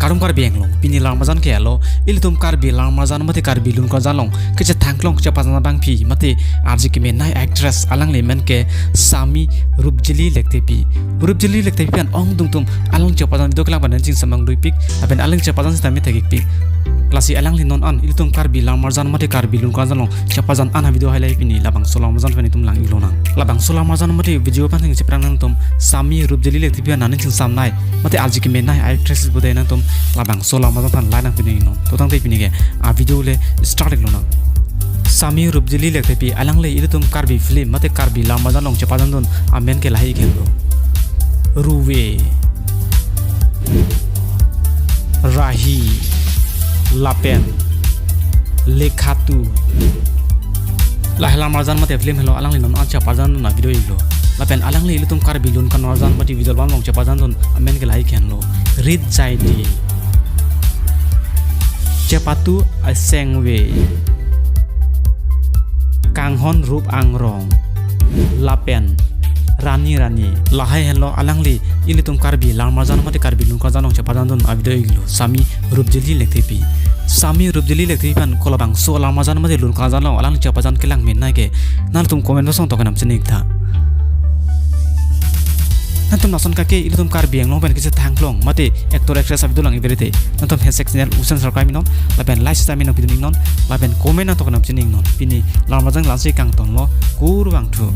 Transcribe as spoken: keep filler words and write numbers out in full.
Kardom Karbi Anglong, pini Langmarjan ke alo, ilitum Karbi Langmarjan mate Karbi Lun Kangjan along kechethang kelong kechepajat abangpi mate arje kemenei actress, alangli amen ke Sami Rupjili Lekthepi. Rupjili Lekthepi aphan ongdung atum alangli chepajat video kelang pen nangchingsamang duipik, lapen alangli chepajat sitame thekikpik. Lasi alangli non an ilitum Karbi Langmarjan mate Karbi Lun Kangjan along chepajat an avideo highlight pini labangso Langmarjan aphan itum lang-iklonang. Labangso Langmarjan mate video aphan nangcheprang nangtum Sami Rupjili Lekthepi aphan nangchingsamnei mate arje kemenei actress budai nangtum labangso Langmarjan aphan lang nangpidun iknon. To tangte pini ke avideo le start iklonang. Sami Rupjili Lekthepi, alangli ilitum Karbi film mate Karbi Langmarjan along chepajatdun amen ke lahai ikhen lo: Ruve, Rahi, lapen Lekhatu. Lahai Langmarjan mate film henlo alangli non an chepajatdun avideo iklo. Lapen alangli ilitum Karbi Lun Kangjan mate video album along chepajatdun amen ke lahai ikhen lo: Rit Jaidi, Chepatu Asengve, Kanghon Rup Angrong, lapen Rani Rani. Lahai henlo alangli ilitum Karbi Langmarjan mate Karbi Lun Kangjan along chepajatdun avideo iklo Sami Rupjili Lekthepi. Sami Rupjili Lekthepi aphan kolabangso Langmarjan mate Lun Kangjan along alangli chepajat kelang menei ke nangtum comment box along tokenam chini iktha. Nangtum lason kake ilitum Karbi Anglong pen kechethang kelong mate actor actress avideo lang-iverete, nangtum hashtag channel usen subscribe iknon, lapen like sitame nangpidun iknon, lapen comment nangtokenam chini iknon. Pini Langmarjan la-ansi kangtonlo, kurvangthu.